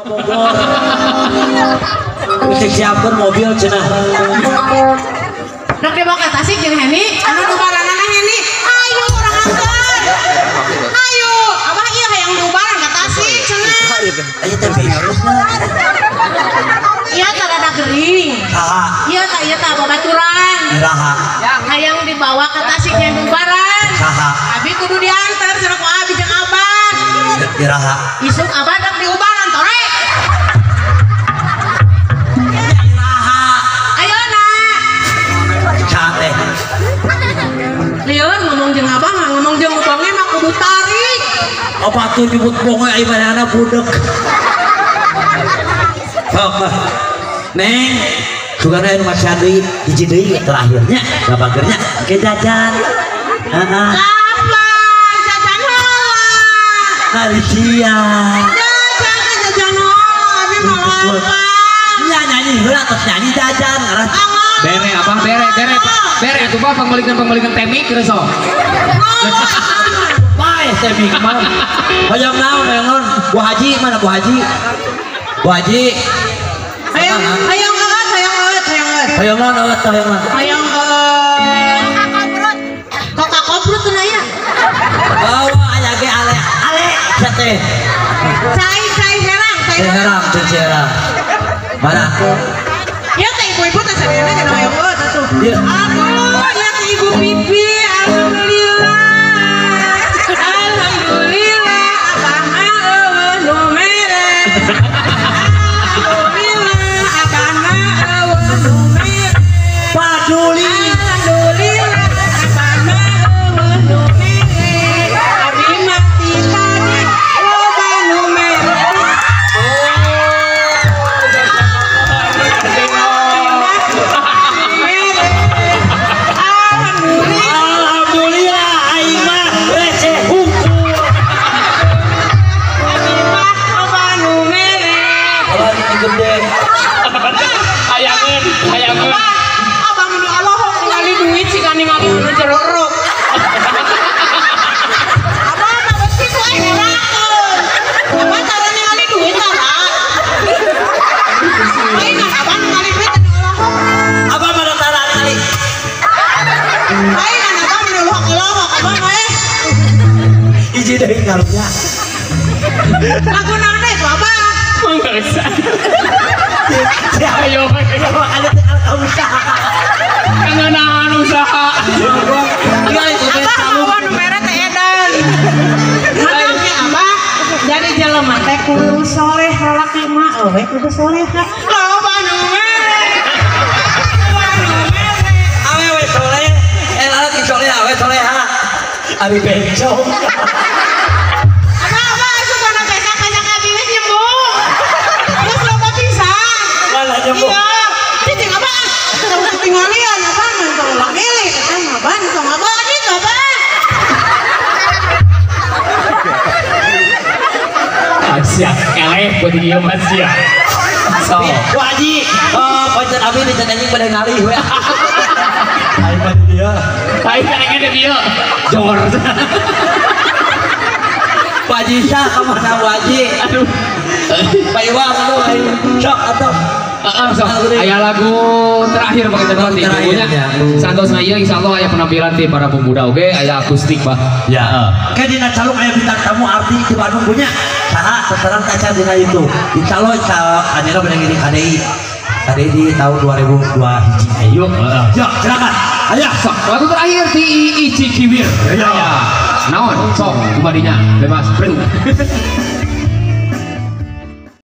Bogor. Geus siapkeun mobil cenah. Rek dibawa ka Tasik jeung Heni, anu dubaranana Heni. Ayo urang antar. Ayo, abah ieu hayang dubaran ka Tasik cenah. Aya teh virusna. Ieu teh rada gering. Saha? Ieu tah babaturan. Iraha. Hayang dibawa ka Tasik jeung dubaran. Saha? Abi kudu diantar cenah ku abi jeung abah. Iraha. Isuk abah rek diubaran torek. Iraha. Ayeuna. Saha teh? Lieur ngomong jeung abah mah ngomong jeung bonge mah kudu tarik. Apa tuh nyebut bonge ai manehna budek. Sok mah. Neng, sugana anu masihan deui hiji deui terakhirnya babagernya ke jajan. Heeh. Kapan jajan heula? Naricia. Jajan jajan heula abi mah lapar. Nya nyanyi heula tos nyanyi jajan ngaran. Bere abah bere bere bere atuh bah pangmeulikeun temik geus sok. Bae temik mah. Hoyong naon hoyong naon? Bu Haji mana Bu Haji? Bu Haji. Hayang hayang eueut hayang eueut hayang eueut. Hoyong naon eueut hoyong naon? Hayang eueut. Koka koprut teu aya. Bawa aya ge ale ale sia teh. Cai cai herang cai herang cai herang. Mana? Ieu teh ibu-ibu teh sadayana kana hoyong eueut atuh. Aduh, ieu teh ibu pipi alhamdulillah. Alhamdulillah abah mah eueuh nu mere. Alhamdulillah abah mah eueuh nu mere. Paduli. Alhamdulillah abah mah eueuh nu mere. Abi mah ti tadi loba nu mere. Alhamdulillah aing mah receh hungkul. Abi mah loba nu mere. Kalau ini gede. Hayangeun hayangeun. Abah meni alohok ningali duit siga ningali anu jero rok. Abah mah beuki ku aing ngerakeun. Abah tara ningali duit tara. Aing abah ningali duit anu alohok. Abah mah tara ningali. Aing abah meni alohok-alohok abah mah eh. Hiji deui karunya. Lagu naon deui tuh abah? Mangga. Ayo ada teh usaha. Ngeunaan usaha. Tinggal itu teh Abah calung. mawa nu mere teh edan. Makanya abah jadi jelema teh kudu soleh lalaki mah eueuh kudu soleha. Loba nu mere. Loba nu mere. Awewe soleh, eh lalaki soleh awe soleha. Ari bencong. Abah abah asup kana pesak-pesak abi geus nyembuh. Geus loba pisan. Malah nyembuh. Iya. Cicing abah. Tong ketinggalian abah mah tong ulah milik eta mah abah tong abah gitu abah. Asia eleh buat dia mas ya. So. Bu Haji, pancen abi di anjing pada ngalih we. Aing mah di dieu. Aing kadang dia jor. Bu Haji sah ka mana Bu Haji? Aduh. Pak Iwa atuh aing sok atuh. Heeh, sok. Aya lagu terakhir pakai nanti Terakhir, punya. Santosna ieu insyaallah aya penampilan ti para pemuda oge, aya akustik bah. Ya. Ke dina calung aya bintang tamu arti di Bandung punya. Saha terang kaca dina itu. Insyaallah anjeunna bade ngiring KDI. KDI di tahun 2002 hiji. Ayo, heeh. Ya, silakan. Ayo. Sok, lagu terakhir ti Ici Kiwir. Ya. Aya. Naon? Sok, kumadinya. Bebas. Bro.